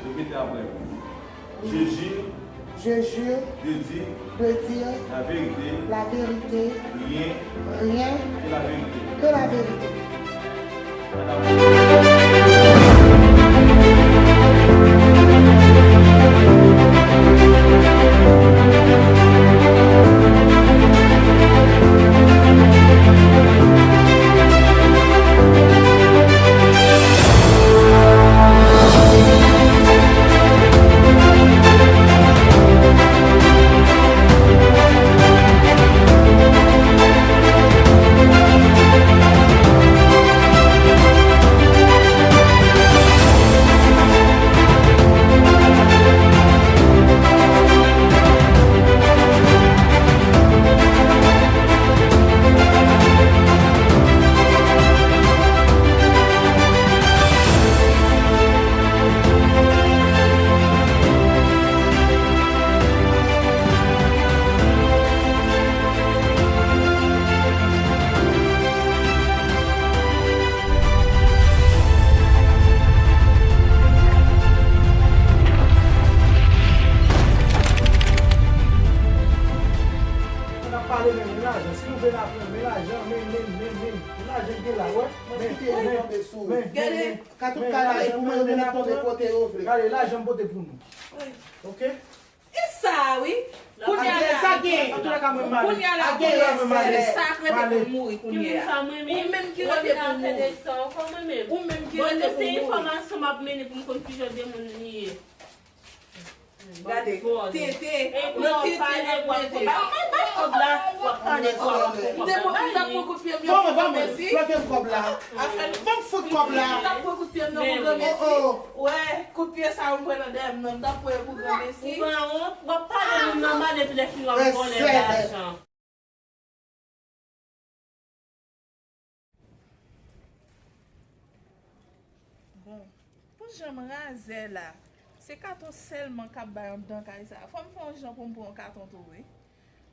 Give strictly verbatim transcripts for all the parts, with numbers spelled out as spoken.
Répétez après moi. Je jure Je jure de dire de dire la vérité, la vérité, rien rien que la vérité. Que la vérité. Madame. N ap pale, men, men lajan. Si nou vle lajan, men lajan, men, men, men, men. Men lajan gen la, wè. Men, men, men, men, men. Gade. Ka tout ka la, e pou mwen, yo gen tonbe kote yo vle. Gade, lajan m pote pou nou. Wi. Oke? E sa, wi. Kounye a la. Sa gen. An tou le ka, mwen m ale. Kounye a la, kounye a la, se sa k rete pou mouri kounye a. Ou menm ki rete pou mouri. Ou menm ki rete pou mouri. Bon, se enfòmasyon m ap mennen pou m konn kijan de moun li ye. Gade, tete, nan tete, nan tete. Bay kòb la, w ap pale kòb. M te pran, m t ap pran kout pye m nan pou granmesi. Flanke m kòb la. Afè m. Ban m fout kòb la. M t ap pran kout pye m nan pou granmesi. Oh, oh. Wè, kout pye sa yo m pran nan dèyè m nan, m t ap pran yo pou granmesi. Ou pa wont, w ap pale moun nòmal epi lè fini w ap vòlè lajan. Bon, pou jan m razè la, se katon sèlman k ap bay anndan kay sa. Fò m fè yon jan pou m pran yon katon tou, wi.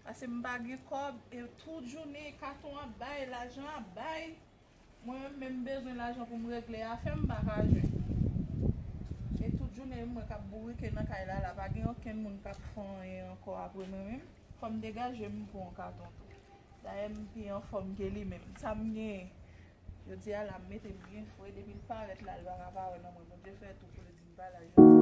Paske m pa gen kòb, e tout jounen katon ap bay, lajan ap bay. Mwen menm, m bezwen lajan pou m regle afè m, m pa ka jwenn. E tout jounen, mwen k ap bourike nan kay la, la pa gen okenn moun k ap fè anyen ankò apre mwen menm. Fò m degaje m pou yon katon tou. Dayè, m pi anfòm ke li menm. Sa m genyen, jodi a la, m mete l byen fre. Depi l parèt la, l pa ka parèt nan mwen. Bondye fè tou pou li di m pa la jodi a.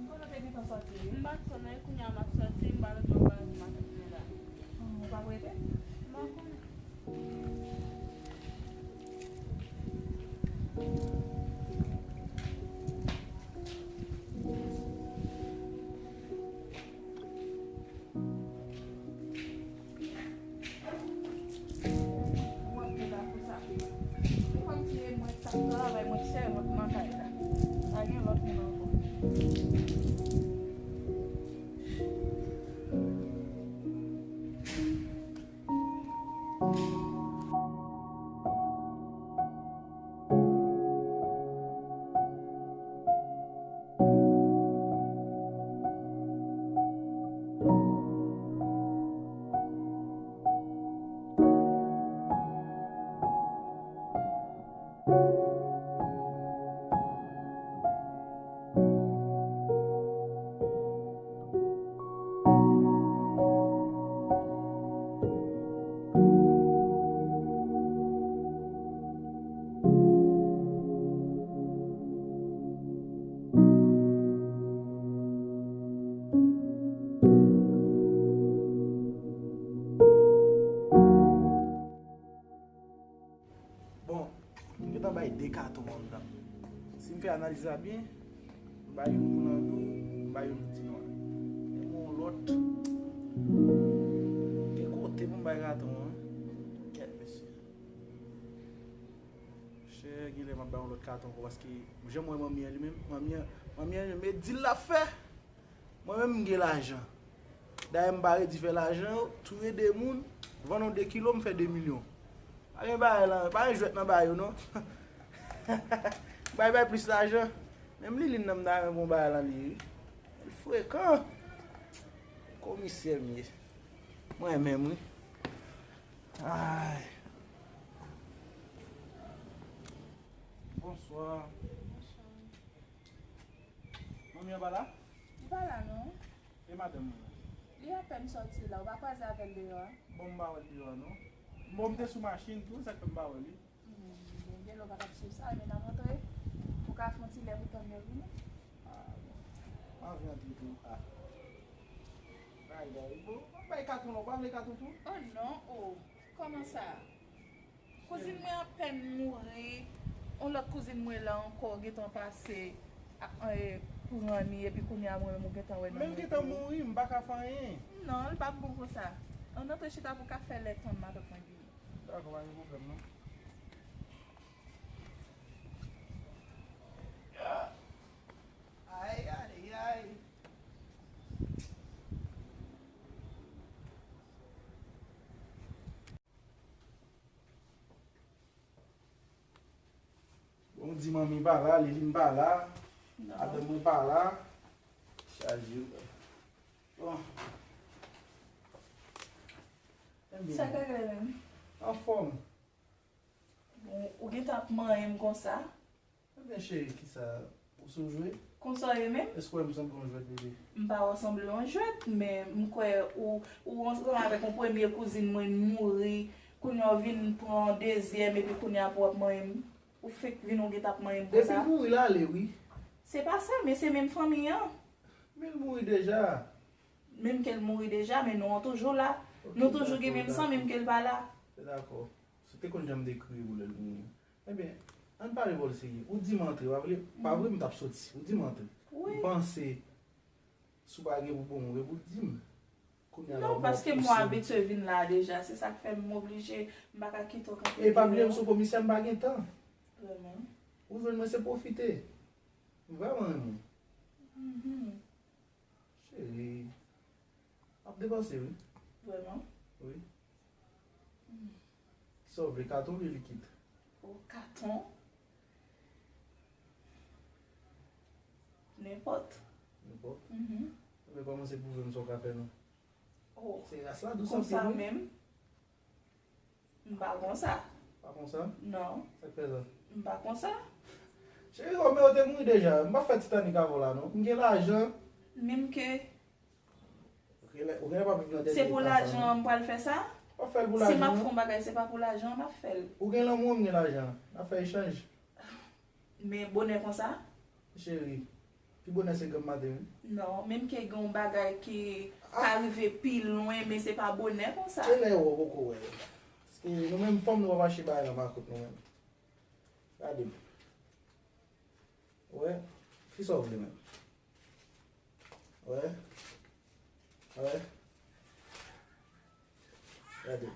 M konnen w te gentan sòti, wi. M pa t konnen, kounye a m ap sòti, m pa lòt bò, m pa lòt maten la. Ou p ap rete? M pa konnen. Mwen menm la pou sa. Li konn si e mwen k t ap travay, mwen k sèvant nan kay la. Pa gen lòt moun ankò. Bon, m gentan bay de katon anndan. Si m fè analiz la byen, m bay youn pou lanmou, m bay youn pou ti nwa. Men gen yon lòt. Gen kote pou m bay katon an. Kèt, mesye. Chè, genlè m ap bay yon lòt katon ankò, paske jan m wè manmi an li menm, manmi an, manmi an li menm, e dil l ap fè. Mwen menm, m gen lajan. Dayè, m pa redi fè lajan yo, touye de moun, vann yon de kilo, m fè de milyon. Pa gen bagay lan, pa gen jwèt nan bagay yo non. Bay bay plis lajan. Menm Liline nan m ta renmen pou bagay lan li wi. Li frekan. Komisè m ye. Mwen menm wi. Ay. Bonswa. Manmi an pa la? Li pa la non. E madanm ou? Li apèn sòti la, ou pa kwaze avè l deyò a? Bon, m pa wè l deyò a non. Bon, m te sou machin tou, sa k fè m pa wè li. Hmm, bon, gen lè ou pa t ap swiv sa, men n ap antre. Ou ka fè yon ti lè pou tann yo vini. Ah, bon. M anvi antre tou. Ah. Bay, bay. Bon, bay katon la, ou pa vle katon tou? Oh non, oh. Kòman sa? Kouzin mwen apèn mouri. Yon lòt kouzin mwen la ankò gentan pase a- e, pou ranni, epi kounye a mwen menm ou gentan wè nan. Men l gentan mouri, m pa ka fè anyen. Non, l p ap bon konsa. Ann antre chita pou ka fè lè tann matant mwen vini. Dakò, pa gen pwoblèm non. Ay, ay, ay. Bon, m di manmi pa la, Liline pa la, madanm mwen pa la. Chaje. Bon. Sa k regle menm? Anfòm. Bon, ou gentan ap manyen m konsa? Ebyen, cheri, kisa? Ou sou jwe? Konsa w ye menm? Èske w wè m sanble yon jwèt, bebe? M pa wè w sanble yon jwèt, men m kwè ou, ou ansanm avèk yon premye kouzin mwen mouri, kounye a w vin pran yon dezyèm, epi kounye a pou w ap manyen m. Ou fenk vin ou gentan ap manyen m konsa. Depi l mouri, l ale, wi. Se pa sa, men se menm fanmi an. Men l mouri deja. Menm ke l mouri deja, men nou an toujou la. Nou toujou gen menm san, menm ke l pa la. Dakò. Si w te konn jan m te kriye pou lè l mouri. Ebyen, ann pale bò l serye. Ou di m antre, pa vre, pa vre m t ap soti. Ou di m antre. Ou panse, si w pa gen pou bon, ou gen pou di m. Kounye a la, non, paske mwen abitye vin la deja. Se sa k fè m oblije, m pa ka kite w kanpe deyò. E pa bliye m se komisè, m pa gen tan. Vrèman. Ou jwenn mwen, se pwofite. M vrèman renmen w. Cheri, m ap depanse, wi. Vrèman? Wi. Sa w vle, katon oubyen likid? O, katon. Nenpòt. Nenpòt? Mhm. Ebyen, kòmanse pwouve m sa w ka fè non. O, se ras la dous anpil, wi. Konsa menm? M pa konsa. Pa konsa? Non. Sa k fè sa? M pa konsa. Cheri, Romeo te mouri deja. M pa fè Titanic avè w la non. M gen lajan. Menm ke Ou genlè, ou genlè p ap viv nan dènye eta sa non. Se pou lajan an m pral fè sa? W ap fè l pou lajan an? Si m ap fè yon bagay, se pa pou lajan an m ap fè l. Ou gen lanmou, m gen lajan. N ap fè echanj. Men bonè konsa? Cheri, pi bonè se granm maten wi. Non, menm ke gen yon bagay ki ka rive pi lwen, men se pa bonè konsa. E lè w poko wè. Paske nou menm fanm, nou pa mache bay nan makòt nou menm. Gade m. Wè, kisa w vle menm? Wè. Wè. Gade.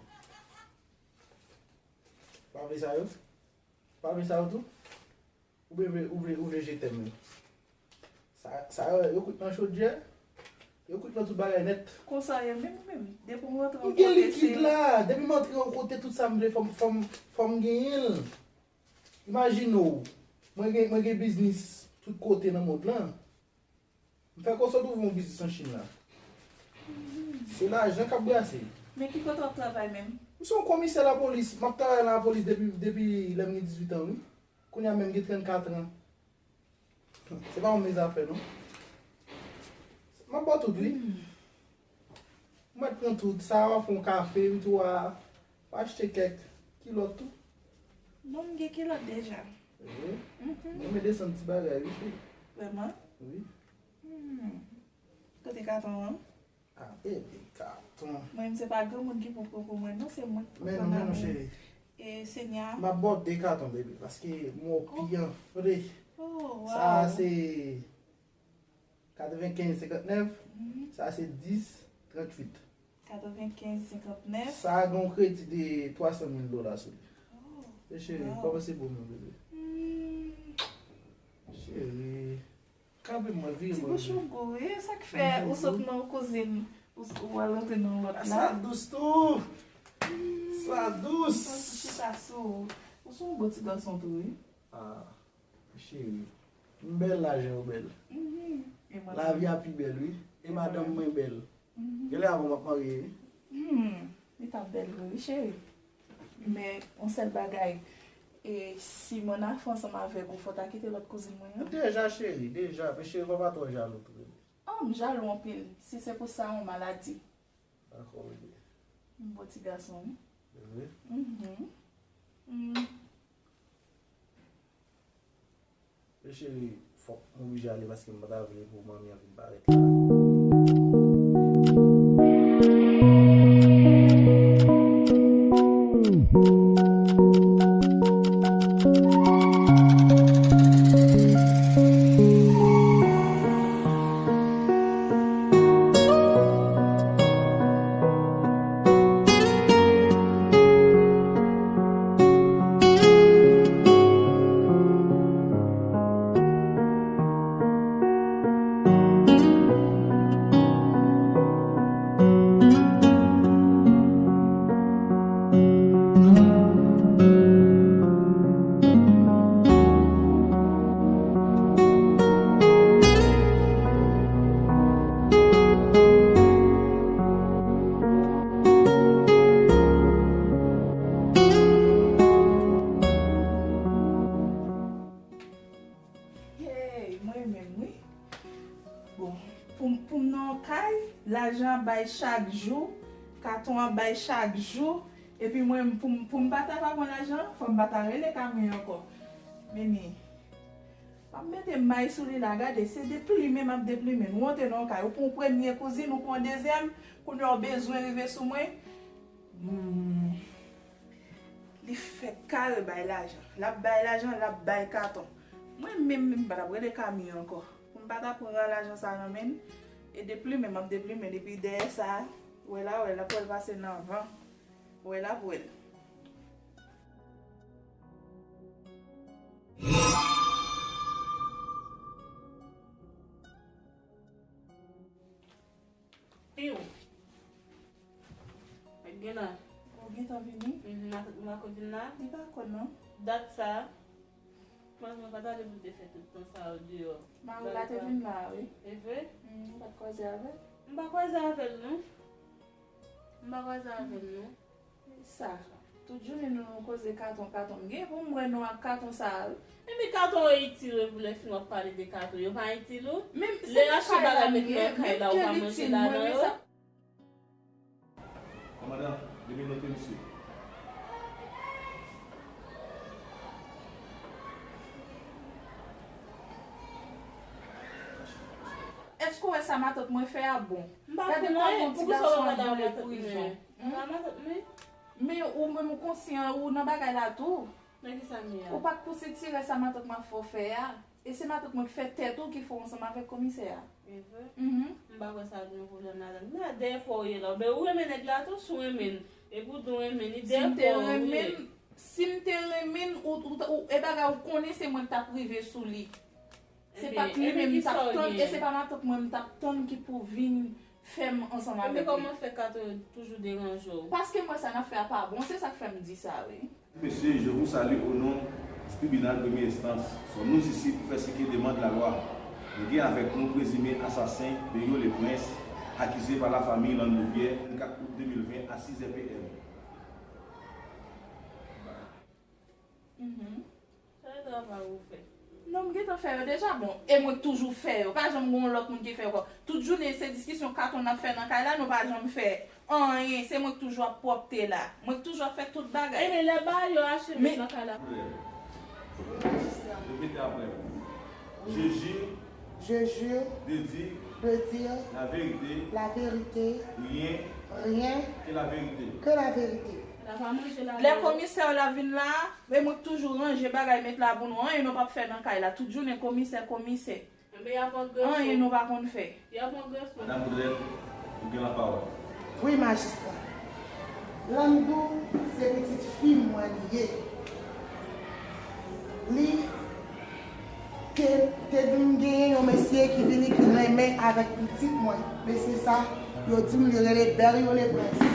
Pa vle sa yo? Pa vle sa yo tou? Ou vle, ou vle, ou vle je t'aime yo? Sa, sa yo, yo kwit nan chodyè. Yo kwit nan tout bagay nèt. Konsa ye menm, menm. Depi m rantre yon kote, se. M gen likid la. Depi m antre yon kote, tout sa m vle, fò m, fò m, fò m genyen l. Imajine w, mwen gen, mwen gen biznis tout kote nan mond lan. M fè konsèy ouvri yon biznis an Chin la. Se lajan k ap brase. Men ki kote w ap travay menm? M se yon komisè lapolis. M ap travay nan lapolis depi, depi lè m gen dizuit an, wi. Kounye a menm gen trannkat an. Se pa yon move zafè, non. M ap ba w tout, wi. M mèt pran tout. Sa a, w ap fè yon kafe, m tou a, w achte kèk kilòt tou. Bon, m gen kilòt deja. Wi. Mwen desann ti bagay, wi, cheri. Vrèman? Wi. Hmm. Kote katon an? Ah, bebe, katon. Mwen menm se pa granmoun ki pou pran pou mwen, non, se mwen ki pou pran nan men. Men non, men non, cheri. E Senya. M ap ba w de katon, bebe, paske m wè w pi anfle. Oh, wow. Sa a se katrevenkenz senkantnèf, sa a se dis tranntuit. Katrevenkenz senkantnèf. Sa a gen yon kredi de twa san mil dola sou li. Oh, wow. E cheri, kòman se bon, non, bebe? Hmm. Cheri. Kanpe mwen, vire mwen. Ti bouch ou gou, wi. Sa k fè ou sot nan yon kouzin, ou, ou al rantre nan lòt la? Sa dous tou. Sa dous. Sa sou ou. Ou se yon bon ti gason tou, wi. Ah, cheri. M bèl, lajan yo bèl. Mhm. E mwen Lavi a pi bèl, wi. E madanm mwen bèl. Mhm. Genlè avan m ap marye, wi. Hmm. Li t ap bèl vre, wi, cheri. Men, yon sèl bagay. E si m ann afè ansanm avèk ou, fò w ta kite lòt kouzin mwen an. Deja, cheri, deja. Men cheri, fò w pa twò jalou tou. Oh, m jalou anpil. Si se pou sa, yon maladi. Dakò, bebe. M bon ti gason, wi. Vre? Mhm. Mm. Men cheri, fòk m oblije ale paske m pa ta vle pou manmi an vin parèt la. Hey, mwen menm, wi. Bon, pou, pou m nan yon kay, lajan ap bay chak jou, katon ap bay chak jou, epi mwen, pou m, pou m pa ta pa pran lajan, fò m pa ta rele Kami ankò. Men ni, m ap mete may sou li la, gade, se deplimen m ap deplimen. Nou antre nan yon kay, ou pran yon premye kouzin, ou pran yon dezyèm, kounye a w bezwen rive sou mwen. Hmm. Li fèk kare bay lajan. L ap bay lajan, l ap bay katon. Mwen menm, menm, m pa t ap rele Kami ankò. Pou m pa ta pran lajan sa nan men l, e deplimen, m ap deplimen depi dèyè sa, wè la, wè l ap wè l pase nan van. Wè l ap wè l. Piw. Mèt gen la. Ou gentan vini? Mhm, ma, ma ko vin la. Li pa konn non. Dat sa. Mwen, mwen pa t ale pou te fè tout tan sa yo deyò. Mari la te vin la, wi. E vre? Mm, ou pa t kwaze avè l? M pa kwaze avè l, non. M pa kwaze avè l, non. Sa, tout jounen nou, nou koze katon, katon. M gen pou m wè nou ak katon sa a, wi. Epi katon yo itil, wi, pou lè fin w ap pale de katon. Yo pa itil, wi. Lè achte bagay met nan kay la, ou pa manje ladan yo. Kòmandan, demen note misye. Èske w wè sa matant mwen fè a bon? M pa konn anyen, poukisa w wè matant mwen? Matant mwen? Men ou menm ou konsyan ou nan bagay la tou. Nan ki sa m ye a? Ou pa t pou sitire sa matant mwen ap fè w fè a. E se matant mwen ki fè tèt ou ki fè w ansanm avèk komisè a. E vre? Mhm. M pa kwè sa gen yon pwoblèm ladan l. Men dèyè pa w ye la. Oubyen ou renmen nèg la tou, si w renmen l. Epi w di w renmen li, dèyè pa w ye. Si m te renmen l, si m te renmen l, ou, ou, ou, e bagay ou konnen se mwen ki t ap rive sou li. Se pa t li menm m t ap tann, e se pa matant mwen m t ap tann ki pou vin fè m ansanm avèk li. Ebyen kòman fè katon yo toujou deranje w? Paske m wè sa n ap fè a pa bon, se sa k fè m di sa, wi. Mesye, je vous salue au nom du tribunal première instance. Nous sommes ici pour faire ce que demande la loi. Nou gen avèk nou prezime asasen Beriot Leprince, akize pa lafanmi Landlouvière, vennkat out de mil ven a sizè P M. Mhm. Sa e travay ou fè? Non, m gentan fè yo deja, bon, e mwen k toujou fè yo. Pa janm gen yon lòt moun ki fè yo ankò. Tout jounen, se diskisyon katon n ap fè nan kay la, nou pa janm fè anyen. Se mwen k toujou ap pwòpte la. Mwen k toujou ap fè tout bagay. Ebyen, lè bagay yo achte met nan kay la. Repete apre m. Je jure Je jure de dire de dire la vérité, la vérité, rien rien que la vérité. Que la vérité. Lè komisè yo la vin la, men mwen k toujou ranje bagay met la pou nou. Anyen nou p ap fè nan kay la. Tout jounen komisè, komisè. Anyen nou pa konn fè. Madame Baudrette, ou gen lapawòl. Wi, majistra. Landou se pitit fi mwen li ye. Li te, te vin genyen yon mesye ki vini ki renmen avèk pitit mwen. Mesye sa, yo di m li rele Beriot Leprince.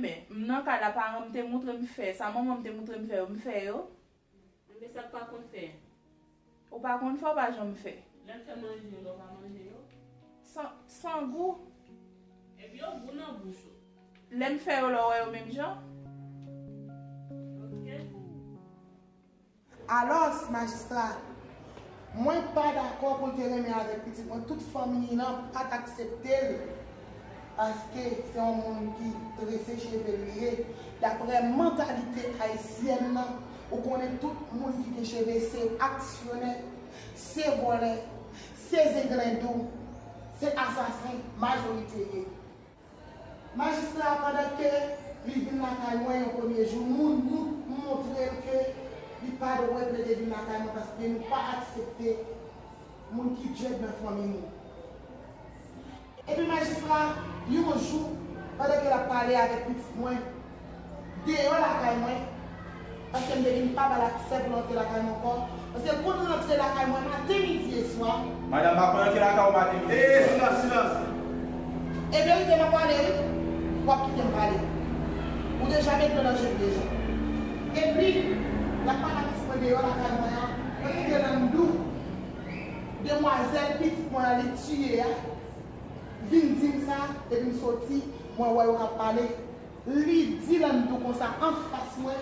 Men, m nan kay la, paran m te moutre m fè. Sa manman m te moutre m fè yo, m fè yo. Men sa k pa konn fè. Ou pa konn fè, ou pa janm fè. Lè m fè manje yo, lè w pa manje yo. San, san gou. Epi yo gou nan bouch ou. Lè m fè yo, lè w wè yo menm jan. Ok. Alòs, majistra, mwen pa dakò pou l te renmen avèk pitit mwen. Tout fanmi l lan pa t aksepte l, paske se yon moun ki trese cheve l li ye. Daprè mantalite ayisyèn nan, ou konnen tout moun ki gen cheve se aksyonè, se vòlè, se zenglendo, se asasen, majorite ye. Majistra, pandan ke li vin lakay mwen yon premye jou, nou, nou montre l ke li pa dwe plede vin lakay mwen paske nou pa aksepte moun ki djèd nan fanmi nou. Epi majistra, yon jou, pandan ke l ap pale avèk pitit mwen, deyò lakay mwen, paske m te vin pa ba l aksè pou l antre lakay mwen ankò. Paske l konn rantre lakay mwen maten, midi e swa. Madanm, m ap rantre lakay ou maten, midi e swa. Silans, silans. E verite m ap pale, wi. W ap kite m pale. Ou deja met dlo nan je m deja. Epi, l ap pale ak pitit mwen deyò lakay mwen an. Mwen kite Landou, demwazèl pitit mwen an li tiye a, vin di m sa, epi m soti, mwen wè yo k ap pale. Li di Landou konsa anfas mwen,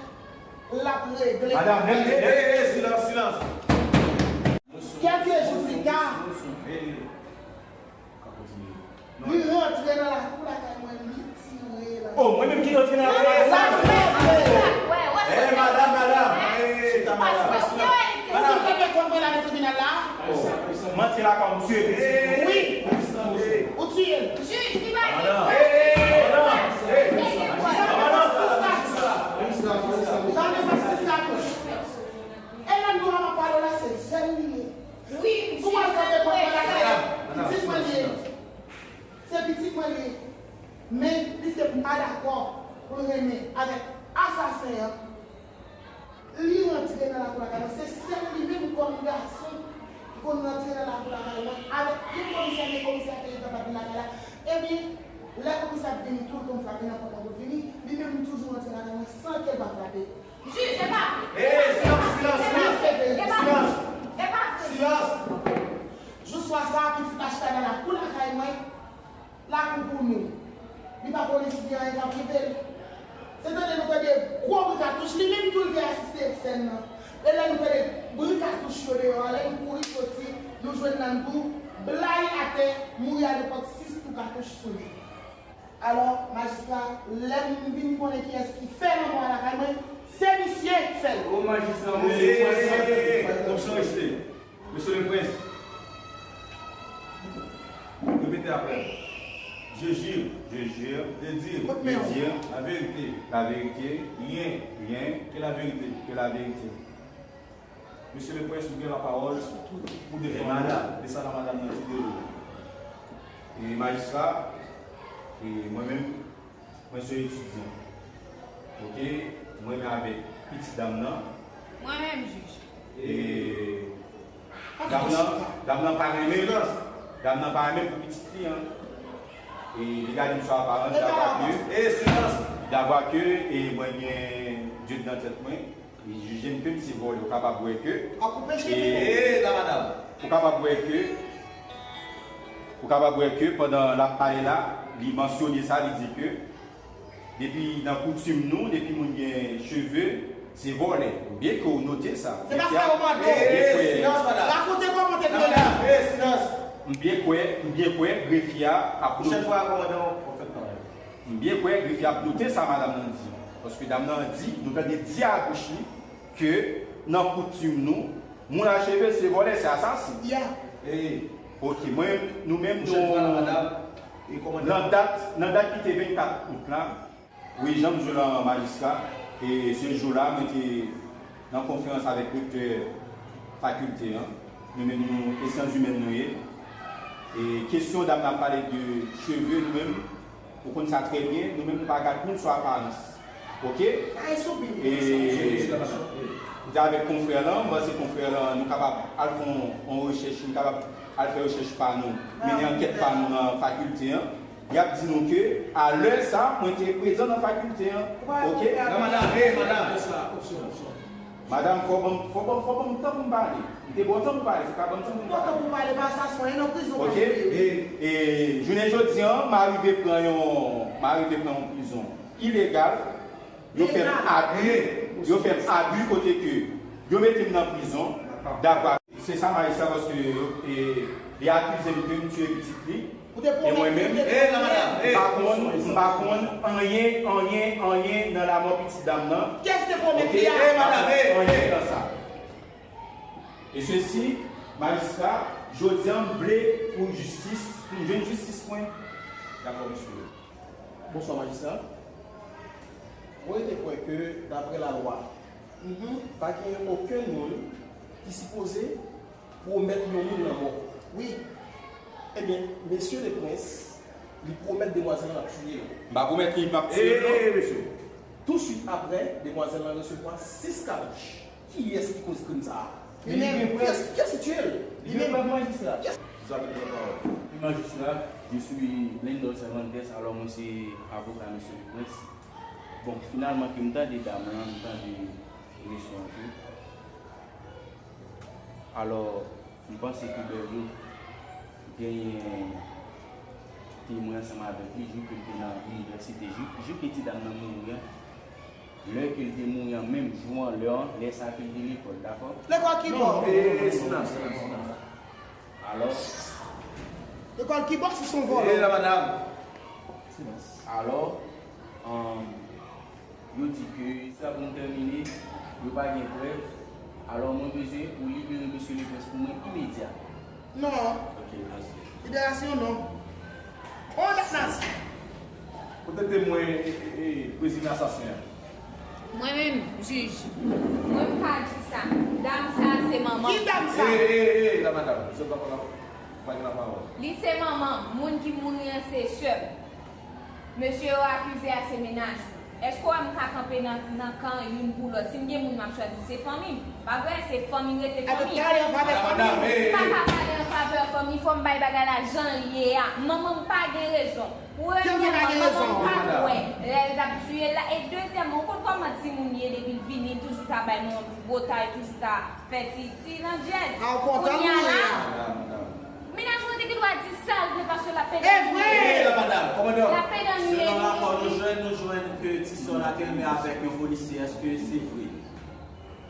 l ap regle. Madanm, rete. Ey, ey, ey, silans, silans. Kèlke jou pita, li rantre nan lakou lakay mwen, li tire la. Oh, mwen menm ki rantre nan lakou lakay mwen. Ey, madanm, madanm. Ey, chita, madanm. Madanm. Ou te konn mwen la nan tribinal la? Manti la kòm tiye pitit. Wi. Ou tiye l. Jij, li pa gen dwa. Sa gen sis katouch. E Landou a m ap pale w la, se sèl li ye. Wi, ou al kanpe kòm mwen la, se pitit mwen li ye. Se pitit mwen li ye. Men, piske m pa dakò pou l renmen avèk asasen an, li rantre nan lakou lakay mwen. Se sèl li menm kòm gason ki konn rantre nan lakou lakay mwen avèk yon komisè, men komisè teritorya pa t vin lakay la. Ebyen, lè komisè ap vini, tout l konn frape nan pòt la pou l vini, li menm li toujou rantre lakay mwen san ke l pa frape. Jij, e pa vre. Ey, silans, silans, silans. Silans. E pa vre. Silans. Jou swa sa, pitit la chita nan lakou lakay mwen. Lakou pou nou. Li pa konnen si gen anyen k ap rive l. Se tande nou tande gwo bri katouch, li menm tou l te asiste sèn nan. E lè nou tande bri katouch yo deyò a, lè nou kouri soti, nou jwenn Landou blay atè, mouri a nenpòt sis kou katouch sou li. Alò, majistra, lè m vin konnen kiyès ki fè lanmò a lakay mwen, se misye k fè l. O majistra, mesye, mesye, mesye, mesye, mesye, mesye, mesye, mesye, mesye, Répétez après. Je jure. Je jure. De dire. De dire. La vérité. La vérité. Rien. Rien. Que la vérité. Que la vérité. Mesye le prince, ou gen lapawòl pou defann ou de sa la madanm nan di de ou. E majistra, e mwen menm, mwen se etidyan. Ok, mwen menm avèk pitit dam nan. Mwen menm, jij. E dam nan, dam nan pa renmen, dam nan pa renmen pou pitit li an. E li gade m sou aparans, davwa ke, davwa ke, e mwen gen djed nan tèt mwen, e je ne peux se vòlè, ou kapab wè ke, e, ou kapab wè ke, ou kapab wè ke pandan l ap pale la, li mansyone sa, li di ke depi nan koutim nou, depi moun gen cheve, se vòlè. M byen kwè w note sa. Se pa sa yo mande w. Ey, ey, silans, madanm. Rakonte kòman te fè la. Madanm, ey, silans. M byen kwè, m byen kwè grefye a ap note. Pwochèn fwa, kòmandan, w fè travay. M byen kwè grefye a ap note sa madanm nan di. Paske dam nan di, nou tande di a bouch li, ke nan koutim nou, moun a cheve se vòlè, se asasen. Ya. Ey. Ok, mwen, nou menm, nou, nan dat, nan dat ki te vennkat out la, wi, jan m di w la, majistra, e se jou la, mwen te nan konferans avèk rektè fakilte an. Nou menm, nou, e syans imèn nou ye. E kesyon dam nan ap pale de cheve, nou menm, ou konn sa trè byen, nou menm nou pa gad moun sou aparans. Ok? E m te avèk konfrè lan, m panse konfrè lan, nou kapab al fè yon, yon rechèch, nou kapab al fè rechèch pa nou, mennen ankèt pa nou nan fakilte an. Y ap di nou ke, a lè sa, mwen te prezan nan fakilte an. Oke? Nan madanm, hey, madanm. Madanm, fò ban m, fò ban m, fò ban m tan pou m pale. M te ba w tan pou pale, fò ka ban m tan pou m pale. Tan pou pale, pa sa, se yon prizon. Oke? E, e jounen jodi an, m arive pran yon, m arive pran yon prizon ilegal. Yo fè m abi, yo fè m abi kote ke yo mete m nan prizon, davwa. Se sa majistra, paske yo, e, li akize m ke m tiye pitit li. E mwen menm, m pa konn, m pa konn anyen, anyen, anyen nan lamò pitit dam nan. Kiyès te pwomèt li a? Anyen nan sa. E sesi, majistra, jodi a m vle pou jistis, pou m jwenn jistis mwen. Dakò, mesye. Bonswa, majistra. Mwen rete kwè ke, daprè lalwa, pa genyen okenn moun ki sipoze pwomèt yon moun lanmò. Wi. Ebyen, mesye Lepwens, li pwomèt demwazèl lan l ap tiye l. M pa pwomèt li m ap tiye l, non. Ey, mesye. Touswit apre, demwazèl lan resevwa sis katouch. Kiyès ki koz krim sa a? Li menm. Kiyès, kiyès ki tiye l? Li menm. Majistra. Kiyès? Vous avez la parole. Wi, majistra, je suis Lindor Cervantes, alò mwen se avoka mesye Lepwens. Bon, finalman, ke m tande dam lan, m tande mesye an tou. Alò, m panse ke Bèjo genyen temwen ansanm avèk li, jou ke l te nan inivèsite, jou, jou ke ti dam nan mouri an. Lè ke l te mouri an, menm jou an, lè an, lè sa ke l te lekòl, dakò? Lekòl ki bò? Non, e, e, silans, silans, silans. Alò? Lekòl ki bò si se yon vòlò? E, la madam. Silans. Alò, um, yo di ke sa pou m tèmine, yo pa gen prèv. Alò, mwen bezwen pou libere mesye Lepwens pou mwen imedya. Non. Ok, mèsi. Liberasyon, non. On dat nas. Kote temwen, e, e, e, prezime asasen an? Mwen menm, jij, mwen m ka di sa. Dam sa a se manman m. Ki dam sa? E, e, e, la madam, je pa pa pa gen la pawòl. Li se manman m. Moun ki mouri an se sè m. Mesye yo akize a se mennaj mwen. Èske w wè m ka kanpe nan, nan kan youn pou lòt? Si m gen moun m ap chwazi, se fanmi m. Pa vre, se fanmi rete fanmi. Talè an favè fanmi. M pa ka pale an favè fanmi, fò m bay bagay la jan l ye a. Manman m pa gen rezon. Premyèman, manman m pa kwè lè l t ap tiye l la. E dezyèmman, ou konn kòman timoun ye depi l vini, l toujou ta bay manman m ti botay, toujou ta fè ti, ti landjèz. Kounye a la, mennaj mwen te gen dwa di sa l vle paske l ap pede annye. E vre! Ey, la madam, kòmandan, l ap pede annye. Selon rapò nou jwenn, nou jwenn ke ti sè w la te renmen avèk yon polisye. Èske se vre?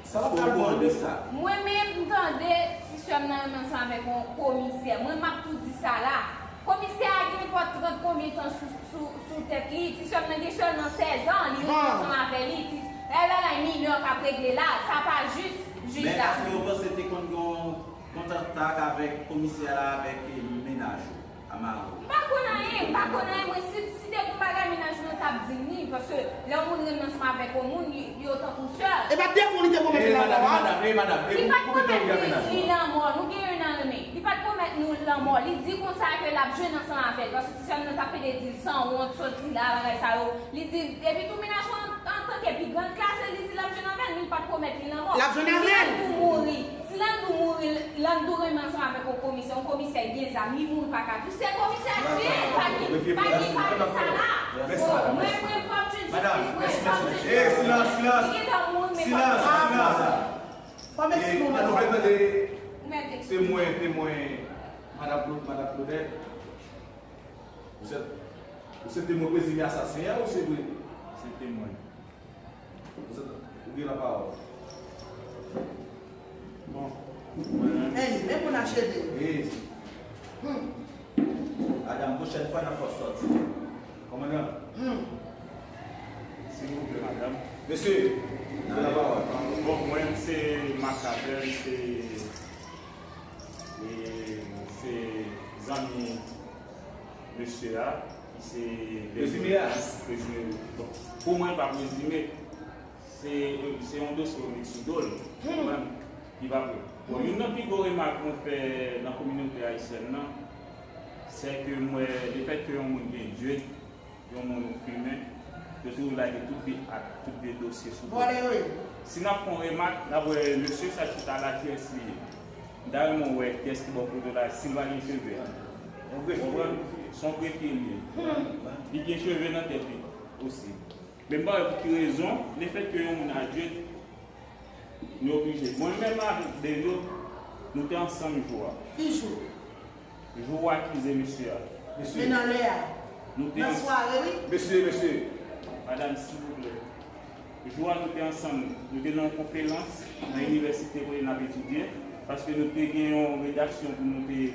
Sa w ap pral pran de sa? Mwen menm, m tande ti sè m nan renmen ansanm avèk yon komisè. Mwen, m ap tou di sa la. Komisè a gen nenpòt trant konbyen tan sou, sou, sou tèt li. Ti sè m nan gen sèlman sèz an, li renmen ansanm avè li. Ti, e bagay minè k ap regle la, sa pa jis, jij la. Men èske w panse te konn gen yon kontak avèk komisè a la, avèk, e, mennaj ou? M pa konn anyen, m pa konn anyen. Mwen, si, si te gon bagay mennaj mwen t ap di m li, paske lè yon moun renmen ansanm avèk yon moun, li, yo tankou sè. E pa devan li te pwomèt li lanmò a? Ey, madam, ey, madam, ey, madam, ey, koupe tan w a mennaj mwen. Li pa t pwomèt li lanmò, non. Li pa t pwomèt nou lanmò. Li di konsa ke l ap jwenn ansanm avè l, paske ti sè m nan t ap pede di l sanwont, soti la, bagay sa yo. Li di, epi tou mennaj mwen an, antanke pi grann klas, li di l ap jwenn avè l, men li pa t pwomèt li lanmò. L ap jwenn avè l. Si Landou mouri, si Landou mouri, Landou renmen ansanm avèk yon komisè, yon komisè gen zam, li mouri pa ka tou. Se komisè a tiye l, pa gen, pa gen, pa gen sa la. Bon, mwen, mwen, fò m jwenn jistis mwen, fò m jwenn jistis mwen. Ey, silans, silans. Li gentan mouri, men fò m jwenn jistis mwen. Fò m eksprime mwen. Temwen, temwen, madam Cla-, madam Claudette. Vous êtes, vous êtes témoin présumé assassin, hein, ou c'est vrai? Se temwen. Vous êtes, ou gen la parole. Bon, mwen menm. Ey, men pou n acheve. Ey. Hmm. Madanm, pwochèn fwa n ap fè w sòti. Kòmandan. Hmm. Silvouplè, madanm. Mesye, vous avez la parole. Bon, mwen se Marc Abel, se, e, se zanmi mesye a, ki se prezime a. Prezime, bon, pou mwen, pa prezime, se, se yon dosye yo met sou do l. Konprann? Li pa vre. Bon, youn nan pi gwo remak mwen fè nan kominote ayisyèn nan, se ke m wè lefètke yon moun gen djed, yon moun fimen, yo toujou lage tout vye ak tout vye dosye sou do l. Vòlè yo ye. Si n ap fè yon remak, n ap wè mesye sa chita la, kiyès li ye? M ta renmen wè kiyès ki bò kote w la, si l pa gen cheve. Yon grefiye. Konprann? Se yon grefye li ye. Li gen cheve nan tèt li osi. Men m pa wè pou ki rezon, lefètke yon moun adjwet, nou oblije. Mwen menm avèk Delio, nou te ansanm jou a. Ki jou? Jou ou akize mesye a. Mesye. Men nan lè a. Nou te Nan sware, wi. Mesye, mesye. Madanm, silvouplè. Jou a nou te ansanm, nou te nan yon konferans nan inivèsite kote n ap etidye, paske nou te gen yon redaksyon pou nou te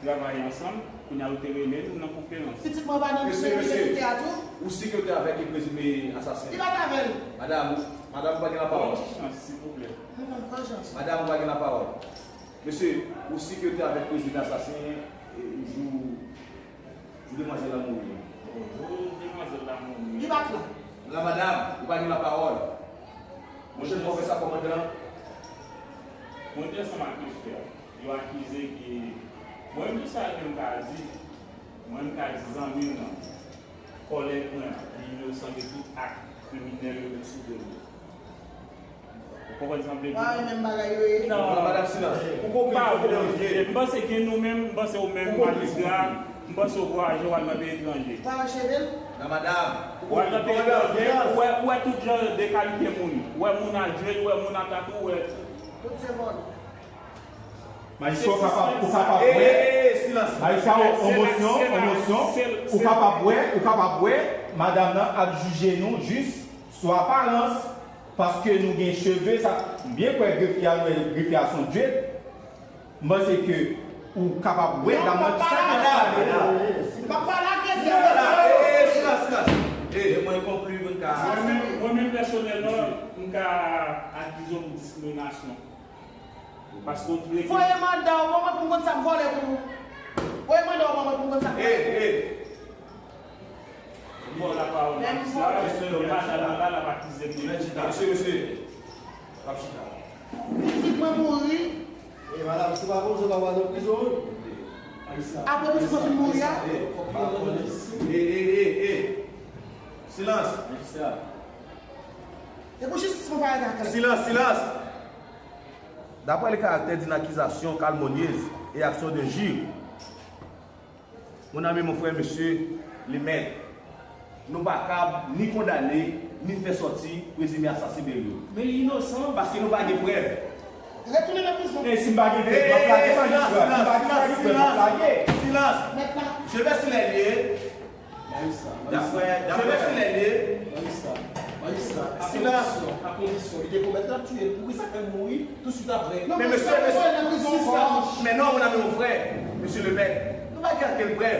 travay ansanm, kounye a yo te rele nou nan konferans. Pitit mwen pa nan Mesye, mesye, inivèsite a tou? Ou si ke w te avèk prezime asasen? Ki bat avè l? Madam, madam, ou pa gen lapawòl. Yon ti chans, silvouplè. Madam, ou pa gen lapawòl. Mesye, ou si ke w te avèk prezime asasen, e, jou, jou demwazèl la mouri. Jou demwazèl la mouri. Li bat la. La madam, ou pa gen lapawòl. Monchè, nou fè sa kòmandan. Mwen te ansanm ak mesye a. Yo akize ke, mwen menm, tout sa ke m ka di, mwen m ka di zanmi m nan, kòlèg mwen an, li inosan de tout ak kriminèl yo met sou do l yo. Ou konprann sa m vle di? Pa menm bagay yo ye. Non. Non, madam, silans. Pou konkli, pou konkli. M panse ke nou menm, m panse ou menm, magistra, m panse ou vwayaje, w al nan peyi etranje. Pa cheve l. Non, madam. W al nan peyi etranje, ou wè, ou wè tout jan de kalite moun. Ou wè moun adjwet, ou wè moun atak, ou wè. Tout se vòlè. Majistra, ou kapab, ou kapab wè. Majistra, on mosyon, on mosyon. Ou kapab wè, ou kapab wè, madanm nan ap jije nou jis sou aparans, paske nou gen cheve, sa, m byen kwè grefye a, nou wè grefye a se yon djed. M panse ke ou kapab wè dam nan ki sa ki ap pale la. M ap pale ak grefye a. Silans, silans. E, mwen konkli pou n ka. Mwen menm, mwen menm pèsonèlman, m ka akize w pou diskriminasyon. Paske w tou. Voye manda w ban mwen pou m konn sa m vòlè pou ou. Voye manda w ban mwen pou m konn sa m vòlè. Hey, hey. M ba w lapawòl, magistra, men madanm nan la, l ap akize m de. Mesye, mesye. L ap chita. Pitit mwen mouri. E madanm, si w pa konn sa, w pa pral nan prizon, wi. Apre pitit mwen fin mouri a. Hey, hey, hey, hey. Silans. Magistra. E pou jistis mwen pa rete ak. Silans, silans. D'après le caractère d'une accusation calomnieuse et action d'injure, mon ami, mon frère, monsieur le maître, nou pa kab ni kondane, ni fè sòti prezime asasen Delio. Men li inosan. Paske nou pa gen prèv. Retounen nan prizon. E si m pa gen prèv, m ap lage, majistra. Si m pa gen prèv, m ap lage. Silans. Mèt la. Je vais sur les lieux. Majistra, majistra. D'après, d'après. Je vais sur les lieux. Majistra, majistra, a kondisyon, a kondisyon li te komèt, n ap tiye l. Poukisa fè l mouri tousuit apre? Men mesye, mesye, si sa, men non, mon ami, mon frère, monsieur le maître, nou pa gen okenn prèv.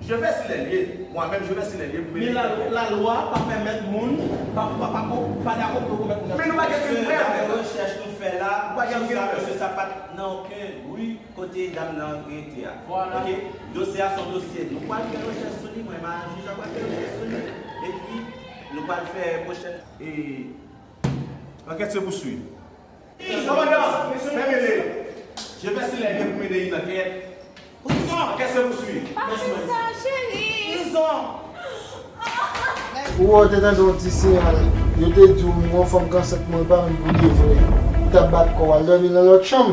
Je vais sur les lieux. Moi-même, je vais sur les lieux pou mete. Men la, lalwa pa pèmèt moun, pa, pa, pa, pa dakò pou yo komèt moun. Men nou pa gen okenn prèv. Daprè rechèch nou fè la, nou pa gen okenn prèv. Mesye sa pa t nan okenn bri. Kote dam nan rete a. Vwala. Ok? Dosye a se yon dosye. Nou pral fè rechèch sou li, mwen menm ak jij la pral fè rechèch sou li. Epi, nou pral fè pwochèn, e, enquête se poursuit. Kòmandan, fèmen li. Je vais sur les lieux pou mennen une enquête. Enquête se poursuit. Pa fè sa, cheri. Ou wè, w te tande yon ti siyal. Yo te di w yon fanm k ansent mwen pa menm pou de vre. Ou t ap bat kò w, al dòmi nan lòt chanm.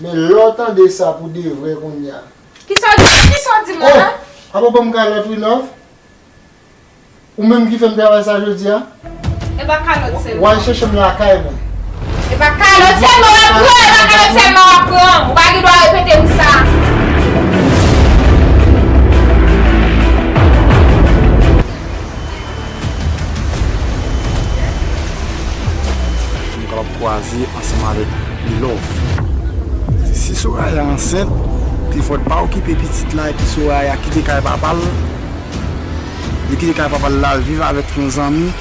Men lè w tande sa pou de vre kounye a. Kisa w di, kisa w di m la? Oh! Apa w ban m kalòt, wi, love? Ou menm ki fè m travay sa jodi a? E pa kalòt sèlman. W al chèche m lakay mwen. E pa kalòt sèlman w ap pran, e pa kalòt sèlman w ap pran. Ou pa gen dwa repete m sa. Nou kapab kwaze ansanm avèk Love. Si Soraya ansent, Clifford pa okipe pitit la epi Soraya kite kay papa l. Li kite kay papa l la, al viv avèk yon zanmi.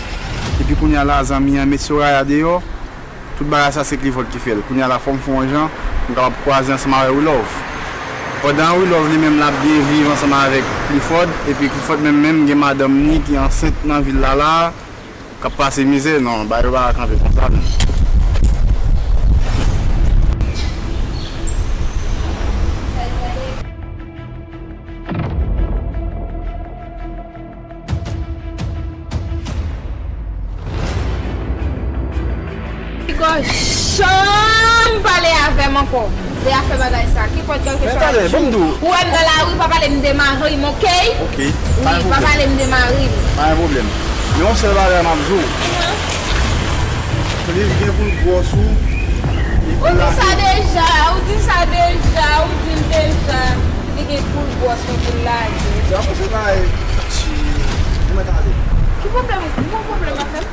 Epi kounye a la, zanmi an met Soraya deyò. Tout bagay sa se Clifford ki fè l. Kounye a la, fò m fè yon jan, m kapab kwaze ansanm avèk Wilove. Pandan Wilove li menm l ap byen viv ansanm avèk Clifford, epi Clifford menm menm gen madanm ni ki ansent nan vil la la, k ap pase mizè, non, bagay yo pa ka kanpe konsa, non. Piga janm pale avè m ankò. Lè a fè bagay sa, ki pòt gòl ke sa. Men tande, ban m di w. Ou wè m nan lari, pa pale m de mari m, oke? Oke, pa gen pwoblèm. Wi, pa pale m de mari m. Pa gen pwoblèm. Men yon sèl bagay m ap di w. Li gen pou l gwòs ou. Ou di sa deja, ou di sa deja, ou di l deja. Li gen pou l gwòs mwen pou l lage. Se apre se bagay. Ti, mwen tande. Ki pwoblèm ou? Ou gon pwoblèm avè m?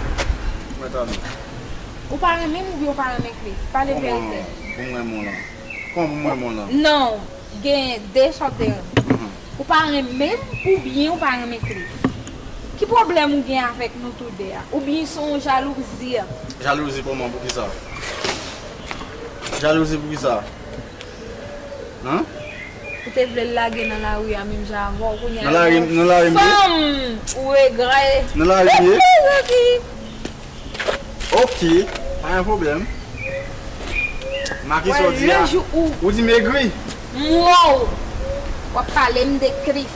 Mwen tande. Ou pa renmen m oubyen ou pa renmen Cliff? Pale verite. Pou mwen, mwen la. Kòman pou mwen, mwen la? Non, gen de sa w te renmen. Ou pa renmen m oubyen ou pa renmen Cliff? Ki pwoblèm ou gen avèk nou tou de a? Oubyen se yon jalouzi? Jalouzi kòman, poukisa? Jalouzi poukisa? Hein? Ou te vle l lage nan lari a menm jan avè w, kounye a nan lari, nan lari m ye? Fanm! Ou regrè. Nan lari m ye? Mezanmi! Ok, pa gen pwoblèm. Make sa w di a. Ou di m egri. M wè w. W ap pale m de Cliff.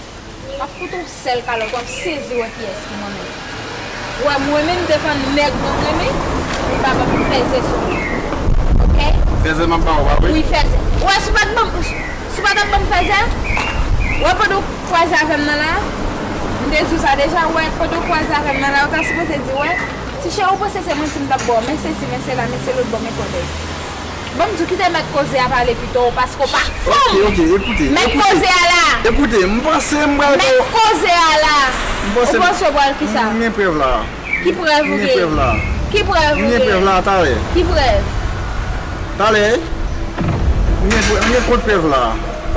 W ap fout yon sèl kalòt, w ap sezi wè kiyès ki manman w. Ou wè mwen menm defann nèg mwen renmen, m pa ban m fèzè sou li. Ok? Fèzè m ap ba w, pa vre? Wi, fèzè. Ou wè si w pa t ban m, si w pa t ap ban m fèzè, ou wè pandan w kwaze avè m nan la, m te di w sa deja, ou wè pandan w kwaze avè m nan la, ou ta sipoze di, wè, ti cheri, ou panse se manti m t ap ba w, men sesi, men sela, men se lòt bò, men kòdèy. Ban m di w, kite mèt koze a pale pito, paske w pa fanm. Ok, ok, ekoute, mèt koze a la. Ekoute, m panse m pral ba w. Mèt koze a la. M panse. Ou panse w pral kisa? M gen prèv la. Ki prèv ou gen? M gen prèv la. Ki prèv ou gen? M gen prèv la, talè. Ki prèv? Talè. M gen prè-, m gen kont prèv la.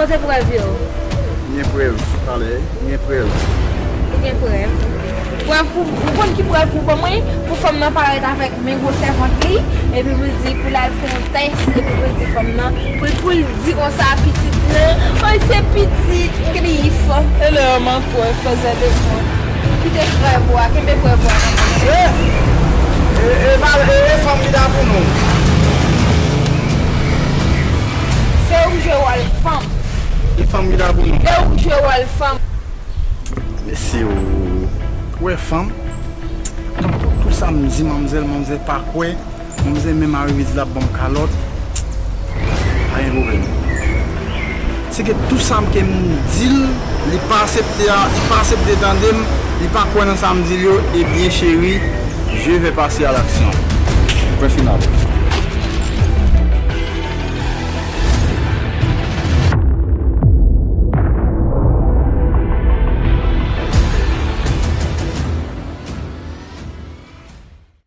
Kote prèv yo? M gen prèv, talè. M gen prèv. Ou gen prèv? Prèv pou, ou konn ki prèv pou ban mwen? Pou fanm nan parèt avèk men gwosè vant li, epi pou l di, pou l al fè yon tès, epi pou l di fanm nan, pou, pou l di konsa pitit nan, oy, se pitit Cliff. E lè yo manke w fèzè de kont. Kite prèv ou a, kenbe prèv ou a nan men w. Se, e, e, pa, e, e fanm ki ta pou nou. Se ou k jwe wòl fanm. E fanm ki ta pou nou. E ou k jwe wòl fanm. Mesye, ou wè fanm? Tout, tout sa m di manmzèl, manmzèl pa kwè. Manmzèl menm arive di l ap ban m kalòt. Pa gen pwoblèm. Se ke tout sa m ke m di l, li pa aksepte a, li pa aksepte tande m, li pa kwè nan sa m di l yo, ebyen cheri, je vais passer à l'action. Pwen final.